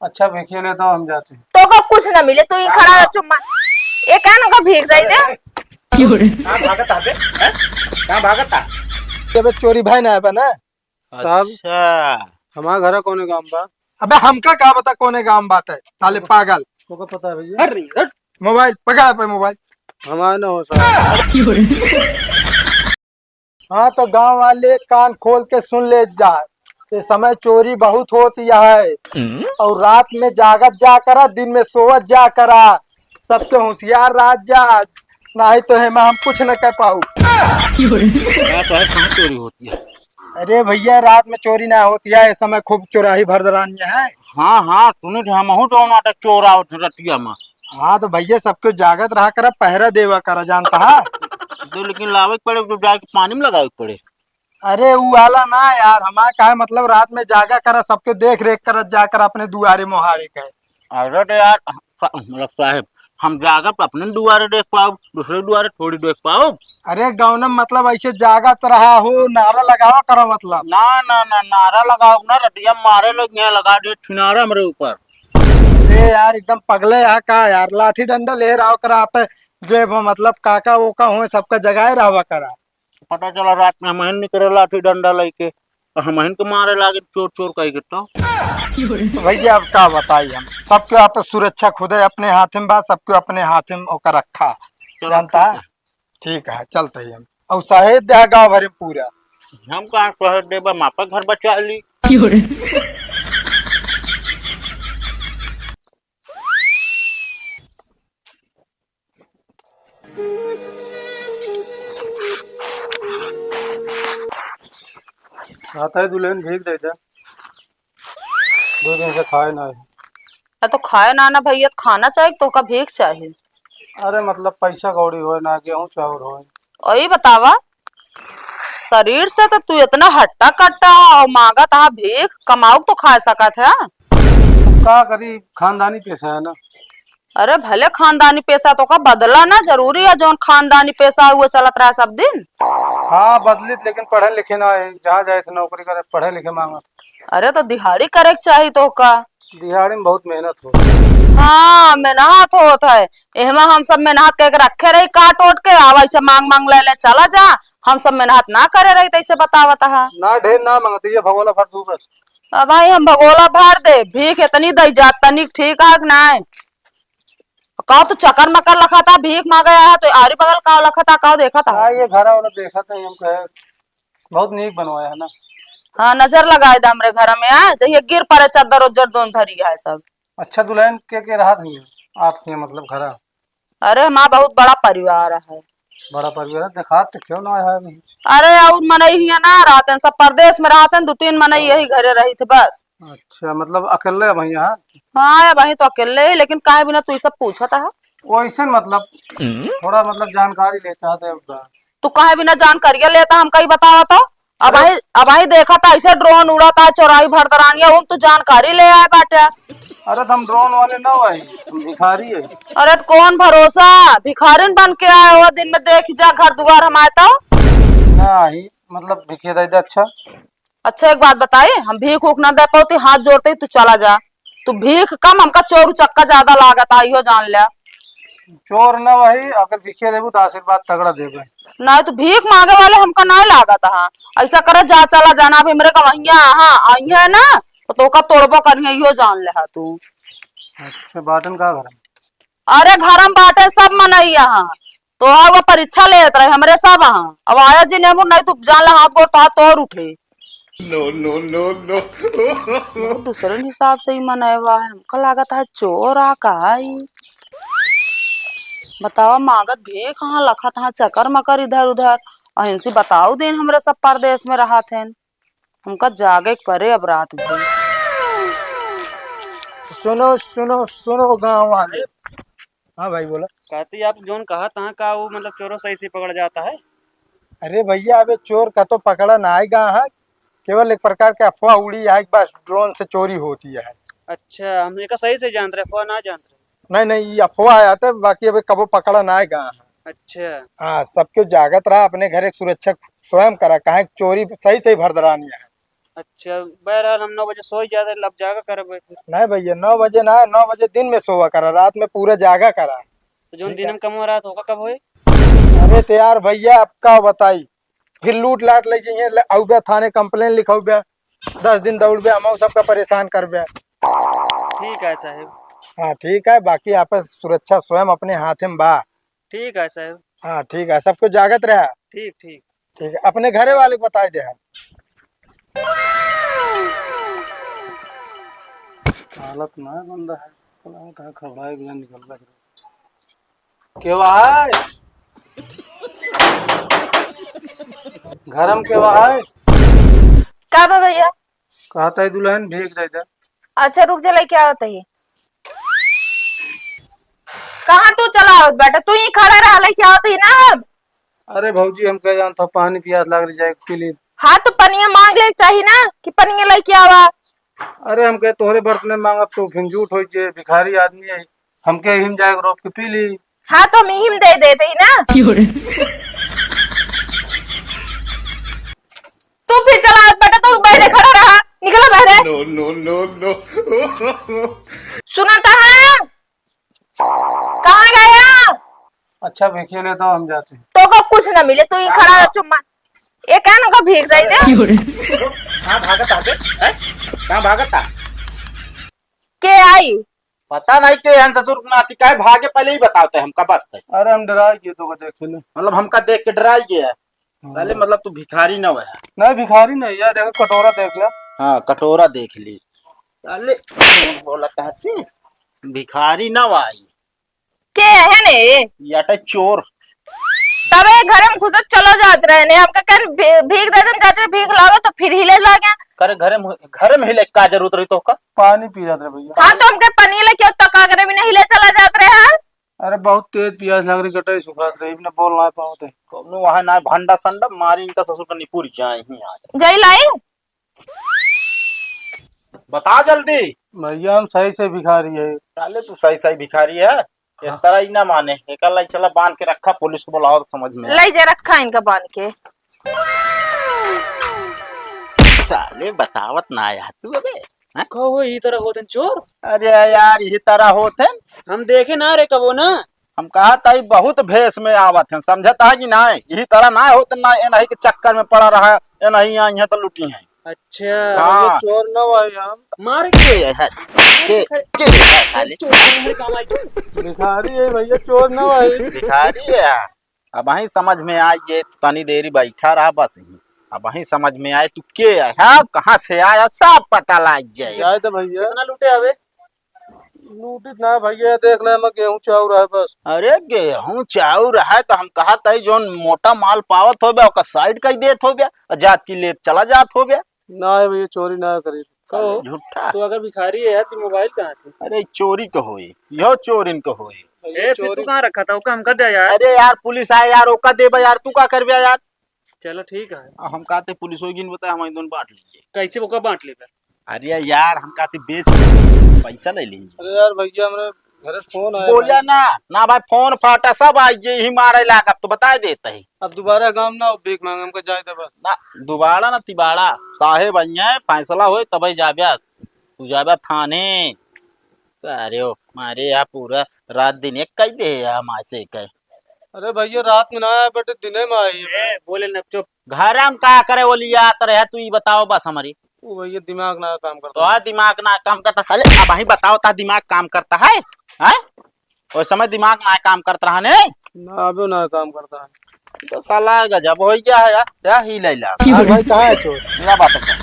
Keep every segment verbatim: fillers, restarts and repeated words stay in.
अच्छा, भीखिए ले दो, हम जाते हैं। तोका कुछ ना मिले, तू ही खड़ा रह, चुप मार। ये का ना का भीख दे दे। कहाँ भागत आबे? हैं? कहाँ भागत आ? अबे चोरी भाई ना है बा ना? साहब, अच्छा। हमार घर कौने गांव बा? अबे हमका का बता कौने गांव बात है, साले पागल। तोका पता है भैया? हट रही, हट। मोबाइल पकड़ा पे मोबाइल। हमार ना हो साहब। हाँ, तो गांव वाले कान खोल के सुन ले जा, ये समय चोरी बहुत होती है। हम्म। और रात में जागत जा करा, दिन में सोवत जा करा, सबके होशियार रह जा, नहीं तो है मैं हम कुछ न कर पाऊ। हाँ साहब, कहाँ चोरी होती है? अरे भैया, रात में चोरी ना होती है, ये समय खूब चोराही भरदरान में है। हाँ हाँ, तूने तो हमहू जौन आटा चोर आवत है रतिया में। हाँ तो भैया, सबके जागत रहा करा, पहरा देवा करा, जानता है। तो लेकिन लावे के पड़े, तो जाके पानी में लगावे के पड़े। अरे ऊ वाला ना यार, हमार का है मतलब, रात में जागा करा, सबके देख रेख करत जा करा अपने दुआरे मोहारे के। अरे तो यार, सा-, मतलब साहेब, हम जागब तो अपने दुआरे देख पाउब, दूसरे दुआरे थोड़ी देख पाउब। अरे गौनम, मतलब ऐसे जागत रहा हो, नारा लगावा करा मतलब। ना ना ना, नारा लगाउब ना, रतिया मारे लोग यहाँ लगा दे ठिनारा हमरे ऊपर। अरे यार, एकदम पगले यहाँ का यार, लाठी डंडा ले रहा करा आप, जे वो मतलब काका वो का हो, सबका जगाए रहा करा। पता चला रात में हमहिन निकरे लाठी डंडा लइके, तो हमहिन के मारे लागे चोर चोर कह के तो। तो भैया अब का बताई हम, सबके आप सुरक्षा खुदे अपने हाथ में बा, सबके अपने हाथ में ओकर रखा, चलो जानता ठीक है? है। ठीक है, चलते ही हम। और सहेज दे गाँव भर में पूरा। हम कहाँ सहेज देबा, हम आपन घर बचा ली। आता है दुल्हन, भीख दे दे। दो दिन से खाए ना है। अरे तो खाए ना ना भैया, तो खाना चाही, तोका भीख चाही? अरे मतलब पैसा कौड़ी होए ना, गेहूं चाउर होए। और ये बतावा, शरीर से तो तू इतना हट्टा कट्टा और मांगत हा भीख, कमाऊ तो खा सकत है। अब का करी, खानदानी पेशा है ना। अरे भले खानदानी पेशा, तो का बदला ना जरूरी है, जौन खानदानी पेशा है वो चलत रहा सब दिन। हाँ बदलित, लेकिन पढ़े लिखे ना है, जहाँ जाए थे नौकरी करे, पढ़े लिखे मांगत। अरे तो दिहाड़ी करे के चाही तो का। दिहाड़ी में बहुत मेहनत हो। हाँ, मेहनत होत है। एहमा हम सब मेहनत करके रखे रही काट ओट के, आवा ऐसे मांग मांग ले ले चला जा। हम सब मेहनत ना करे रही, तैसे बतावत हा। ना ढेर ना मांगती है, भगोला भर दू बस। अब भाई हम भगोला भर दे, भीख इतनी दई जात तनिक ठीक है कि नाय? का तू चकर मकर लखता, भीख मांगे आया है, तो आरी बगल का लखता, का देखत हा? ना, ये घर वाला देखत है, हम कहे बहुत नीक बनवाया है ना। हाँ, नजर लगाए दा हमरे घर में, आ जइहे गिर पड़े चद्दर उज्जर दोन धरी है सब। अच्छा दुल्हन, के के रहत है आपके, मतलब, घर? अरे हमार बहुत बड़ा परिवार है। बड़ा परिवार है, देखात तो क्यों ना है अभी? अरे और मनई हियाँ ना रहत हैं, सब परदेस में रहत हैं, दू तीन मनई यही घरे रहित बस। अच्छा, मतलब अकेले अब यहाँ? हाँ, अब वहीं तो अकेले ही, लेकिन काहे बिना तू ई सब पूछत है? वैसे मतलब हम्म? थोड़ा मतलब जानकारी ले चाहते हैं उनका। तू काहे बिना जानकारिया लेता, हमका ई बतावा तो। अब अरे आई, अब आई देखा था ऐसे ड्रोन उड़ा था चौराही भरदरानिया, उन तू जानकारी ले आए बाटे। अरे तो हम ड्रोन वाले ना भाई, हम भिखारी है। अरे तो कौन भरोसा, भिखारिन बन के आए हो, दिन में देख जा घर दुआर हमारे तो। नहीं, मतलब भिखे दे दे। अच्छा। अच्छा, एक बात बताई, हम भीख उख ना दे पावती, हाथ जोड़ते ही तू चला जा। तू भीख कम, हमका चोर उचक्का ज्यादा लागत है, इहो जान ले। चोर ना वही, अगर भिखे देबू तो आशीर्वाद तगड़ा देबे। नहीं, तू भीख मांगे वाले हमका नहीं लागत है। ऐसा करे, जा चला जाना, अभी हमरे गवहिया, हाँ, आई है ना, तो तोका तोड़बो करिए, इहो जान ले हा तू। अच्छा, बाटन का घर? अरे, घर में बाटे सब मनई यहाँ। तोहार वो परीक्षा लेत रहे, हमरे सब हाँ। अब आया जी नेमू, नहीं तू जान ले, हाथ गोड़ तोहार तोड़ उठे। No, no, no, no। बहुत दूसरे हिसाब से ही मनई बा है, हमका लागत है चोर आ का है ई। बतावा, मांगत भी कहाँ, लखत हाँ चकर मकर इधर उधर, और इनसे बताऊ दिन हमरे सब परदेस में रहत हैं। हमका जागे के परे अब रात भर। सुनो, सुनो, सुनो गाँव वाले। हाँ भाई, बोला। कहती आप जोन कहा तहाँ का वो, मतलब, चोरों सही से पकड़ा जाता है? अरे भैया, अबे चोर का तो पकड़ा ना आएगा, हाँ, केवल एक प्रकार के अफवाह उड़ी है कि बस ड्रोन से चोरी होती है। अच्छा, हम एका सही से जानत रहे, अफवाह ना जानत रहे। नहीं, नहीं, ये अफवाह है, बाकी अबे कबो पकड़ा ना आएगा। अच्छा। हाँ, सबके जागत रहा, अपने घर एक सुरक्षा स्वयं करा, काहे चोरी सही सही भरदरानी है। अच्छा, बहरहाल हम नौ बजे सोई जाते, अब जागा करबे फिर। नहीं भैया, नौ बजे ना, नौ बजे दिन में सोवा करा, रात में पूरा जागा करा। तो जौन ठीक दिन है। हम कमवा रहा था, ओका कब होए? अरे तो यार भैया, अब का बताई, फिर लूट लाट ले जाइए, ले अउबे थाने complain लिखउबे, दस दिन दौड़बे, हम सबका परेशान करबे। ठीक है साहेब। हाँ ठीक है, बाकी आप सुरक्षा स्वयं अपने हाथे में बा। ठीक है साहेब। हाँ ठीक है, सबको जागत रहा। ठीक, ठीक। ठीक है, अपने घरे वाले को बताई दे है। हालत ना बंदा है, पता है, घबराए बिना निकल रहा है। केवा है? घर में केवा है? का बा भैया? कहत है दुल्हन भीख दे दे। अच्छा रुक जा, लइके आवत ही। कहाँ तू चला आवत बाटा? तू ही खड़ा रहा, लइके आवत ही ना हम। अरे भौजी, हम क्या जानता, पानी पियास लाग रही, जाए पी ली। हाँ तो पनिया मांग ले चाही ना कि पनिया लइके आवा। अरे हम कहे तोहरे बर्तन में मांगब तो फिर झूठ होई, जे भिखारी आदमी है, हमके हिम जाए रोप के पी ली। हाँ तो हम हिम दे देते ही ना। क्यों रे? तू फिर चला आवत बाटा, तू बहरे खड़ा रहा, निकला बहरे। No, no, no, no। सुनता है? कहाँ गया? अच्छा, भीखिए ले तो हम जाते हैं। तो को कुछ ना मिले, तू ही खड़ा रह, चुम्मा। ये क्या ना को भीख दे दे? कहाँ भागत आते? हैं? कहाँ भागत आ? के आई? पता नहीं के हन ससुर के नाती काहे भागे, पहले ही बताते हमका बस तक। अरे हम डराए गए तो को देखे ना। मतलब हमका देख के डराए गया है? हाँ। साले मतलब तू भिखारी ना है? नहीं भिखारी नहीं यार, देखो कटोरा देख ले। हाँ कटोरा देख ली। साले झूठ बोलत है तू, भिखारी ना आई। के है ने? याटे चोर। तबे घर में घुसत चलो जात रहे ने, हमका कहन भी-, भीख दे दे, जाते भीख लाओ तो फिर हिले लागे। करे घर में, घर में हिले का जरूरत रही तो का? पानी पी जात रहे भैया। हाँ तो हमके पानी लेके आओ, तो का करे बिना हिले चला जात रहे हैं? अरे बहुत तेज पियास लग रही, गटई सुखात रही, इबने बोल ना पावत है। कौनो वहाँ ना भंडा संडा मारी इनका ससुर का निपुर जाए ही आज। जाई लाई? बता जल्दी। भैया हम सही से भिखारी है। साले तू सही सही भिखारी है, इस तरह ही ना माने। एकर लाई चला बांध के रखा, पुलिस को बुलाओ तो समझ में आए। लाई जा रखा इनका बांध के। साले बतावत ना आया तू अबे। हैं? कहो, ई तरह होत हैं चोर? अरे यार, ई तरह होत हैं। हम देखे ना रे कबो ना। हम कहत ही बहुत भेष में आवत हैं, समझत है कि नाहीं? ई तरह ना होत ना, ए नहीं के चक्कर में पड़ा रहा, ए नहीं आई हैं तो लुटी हैं। अच्छा। हाँ। ये चोर ना भाई हम। मार के है, के, के है साले? चोर नहीं काम आई। भिखारी है भैया, चोर ना भाई। भिखारी है। अबहीं समझ में आई, ये तनी देरी बैठा रहा बस ही। अबहीं समझ में आए तू के है, हाँ? कहाँ से आया, सब पता लाग जाए। जाए तो भैया। कितना लूटे हवे? लूटित ना भैया, देख ले, मैं गेहूं चाउर है बस। अरे गेहूं चाउर है तो हम कहत है जौन मोटा माल पावत होबे ओकर side कई देत होबे, और जात की लेत चला जात होबे। ना है भैया, चोरी ना करी। कहो, झूठा। तू अगर भिखारी है यार, तो मोबाइल कहाँ से? अरे चोरी का होई, यो चोरिन का होई। ए, फिर तू चोरी कहाँ रखा था? ओका हमका दे यार। अरे यार, पुलिस आए यार, ओका देबे यार, तू का करबे यार? चलो ठीक है। आ, हम कहते पुलिस होई गिन बताए, हम दोनों बांट लीजिए। कैसे ओका बांट लेबे? अरे यार, हम कहते बेच के पैसा ले लीजिए। अरे यार भैया, हमरे घरे से फोन आया बोलिया भाई। ना, ना भाई, फोन फाटा सब आई जे ही मारे लागत, तो बताए देते ही। अब दोबारा काम ना हो, भीख मांगे, हमका जाए दे बस। ना, दोबारा ना तिबारा, साहेब आइए, फैसला होए तबे जाब्या, तू जाब्या थाने। अरे ओ, मारे यार पूरा रात दिन एक कई दे यार मासे के। अरे भैया, रात में ना आए बेटे, दिने में आई है। ए, बोले न, चुप। घर हम का करे वो लिया आत रहे, तू ई बताओ बस हमारी। ओ भैया, दिमाग ना काम करता तो है। आ दिमाग ना काम करता साले, अबहीं बताओ ता दिमाग काम करता है, हैं? ओइ समय दिमाग ना काम करत रहा ने। ना, अबे ना काम करता है। तो साला गजब होइ गया है यार, क्या ही लैला। हाँ भाई, कहाँ है चोर? मेरा बात है।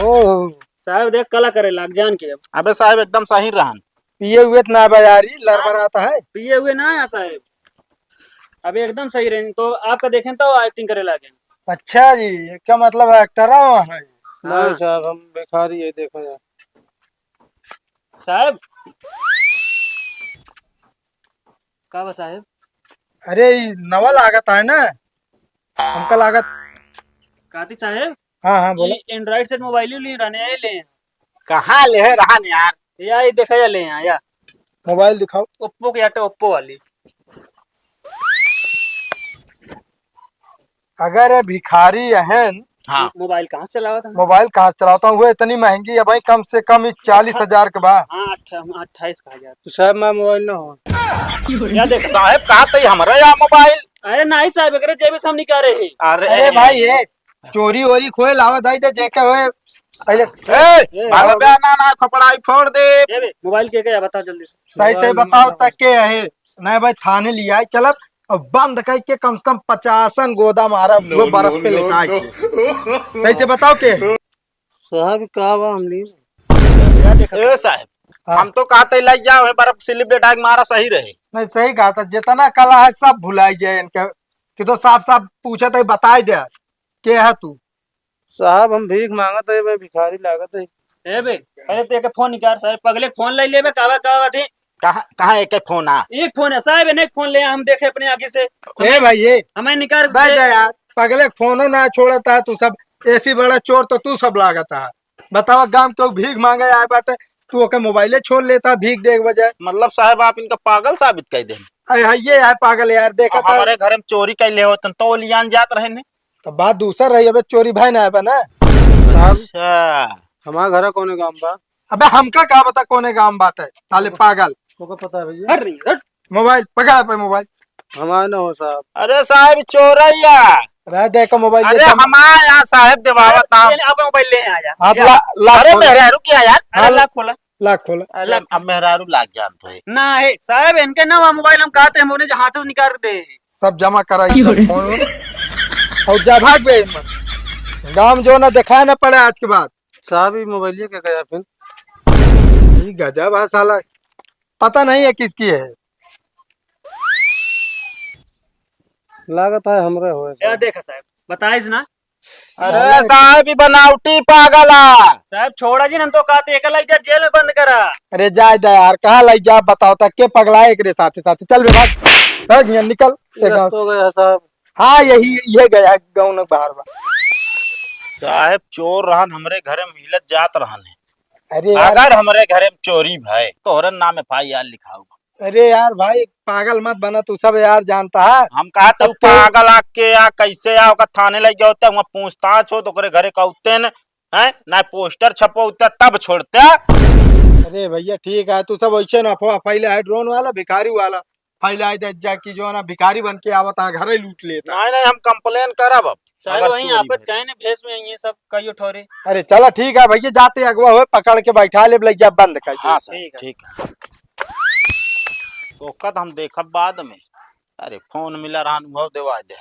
ओ। साहब देख, कला करे लाग जान के अब। अबे साहब एकदम सही रहन। पिए हुए तो ना बा यार, ई लड़बड़ाता है। पिए हुए ना है साहब, अबे एकदम सही रहन। तो आपका देखें तो acting करे लागे। अच्छा जी, क्या मतलब actor है? हाँ। नहीं साहब, हम भिखारी है, देखो यार। साहेब। का बा साहेब? अरे, ई नवा लागत है ना, हमका लागत। काती साहेब? हाँ, हाँ, बोला। ई Android set mobile ले रहने आए ले। कहाँ ले है रहन यार? या, ई देखा या ले यहाँ, या। Mobile दिखाओ। Oppo के आटे, Oppo वाली। अगर ये भिखारी अहन, हाँ। मोबाइल कहाँ से चलावत है? मोबाइल कहाँ से चलावत है? वो इतनी महंगी है भाई, कम से कम ही चालीस हजार के बा। हाँ, अच्छा, हाँ, अट्ठाईस का हजार। तो साहब, मैं मोबाइल ना हो। क्या देख? साहब, कहा तई हमरा या मोबाइल? अरे नहीं साहब, एकरे जेबे से हम निकाले हैं। अरे अरे भाई, ये चोरी वोरी खोए लावा दाई दे, जेके होए पहले। ए, ए, भागो बे, ना, ना, खपड़ा ही फोड़ दे। ए बे, मोबाइल के, के है, बता जल्दी से। सही सही मोबाइल बताओ, नंबर तक के है? नहीं भाई, थाने लिया है, चलब। और बंद करके कम से कम पचासन गोदा मारा, वो बर्फ पे लेटाए के। सही से बताओ के? साहब, का बा हमनी? ए साहब, हाँ। हम तो कहते लग जाओ, है बर्फ स्लिप लेटाए के मारा सही रहे। नहीं, सही कहा था, जितना कला है सब भुलाई जाए इनके, कि तो साफ साफ पूछत है, बताई दे, के है तू? साहब, हम भीख मांगत है, मैं भिखारी लागत है। ए बे, पहले तो एक फोन निकाल साहब, पगले फोन ले लेबे, कावा कावा थी। कहाँ, कहाँ एक फोन आ? एक फोन है साहब, एक फोन ले, हम देखे अपने आँखी से। ए भाई, ये हमें निकाल दे दे। दे यार, पगले फोनो ना छोड़त है तू सब, ऐसी बड़ा चोर तो तू सब लागत है। बतावा, गांव के भीख मांगे आए बाटे, तू ओके मोबाइले छोड़ लेता भीख दे के बजाय। मतलब साहब, आप इनका पागल साबित कर दें। अरे हाँ, ये है पागल यार, देखा था। हमारे घर में चोरी कर ले होतन तो लियान जात रहे ने। तो बात दूसर रही, अबे चोरी भाई ना है बा ना। साहब, अच्छा। हमारे घर कौने गांव बा? अबे हमका का बता कौने गांव बात है, साले पागल। ओका पता है भैया? अरे, हट। मोबाइल पकड़ा पे मोबाइल। हमारे ना हो साहब। अरे साहब, चोरैया। रह दे का मोबाइल अरे दे। हमारे यहाँ साहब देवावत नाम। आप मोबाइल ले आ जा। हाथ ला, ला अरे खोल। मेहरारू क्या यार? अरे हाँ, ला खोला। ला खोला। अरे अब मेहरारू लाग जान तो है। ना है साहब, इनके ना मोबाइल हम कहते हैं, हमने हाथों से निकाल दे। सब जमा कराई, सब फोन। और जा भाग बे, गांव जो ना दिखाए ना पड़े आज के बाद। साहब, ये मोबाइल ये क्या गया फिर? ये गजब है साला, पता नहीं है किसकी है। लागत है हमरे होए क्या साहब। देखा साहब, बताइस ना। अरे साहब, ये बनावटी पागल है। साहब, छोड़ा जी, हम तो कहते एक लग जा, जेल में बंद करा। अरे जाए दे यार, कहाँ लग जा, बताओ तक के पगला है एकरे साथे साथे। चल बे, भाग, भाग यहाँ, निकल। ये ये गाँव। रास्ता हो गया साहब। हाँ, यही, ये गया गाँव न बाहर बा। साहब, चोर रहन, हमरे घरे में मिलत जात रहन है। अरे यार। अगर हमरे घरे में चोरी भय, तोहरे नाम एफ आई आर लिखाऊ। अरे यार भाई, पागल मत बना तू, सब यार जानता है। हम कहा तो अब तो पागल आ के या कैसे आ, ओका थाने लग जाओ, तब वहाँ पूछताछ हो, तो ओकरे घरे का उत्ते न, हैं? ना पोस्टर छपो उत्ते, तब छोड़ते। अरे भैया, ठीक है, तू सब वैसे ना अफवाह फैले है, ड्रोन वाला, भिखारी वाला फैला दे जा कि जो ना भिखारी बन के आवत है, घरे लूट लेता। नहीं, नहीं, हम कंप्लेन करब अब। सारे अगर वहीं चोरी आपत भइल। कहे ने भेष में ये सब कहियो ठोरे। अरे चला ठीक है भैया, जाते अगवा होए, पकड़ के बैठा ले, लग जा बंद कर दे। हाँ सर, ठीक है। ठीक है। ओकत हम देखब बाद में। अरे फोन मिला रहन, वो देवा दे।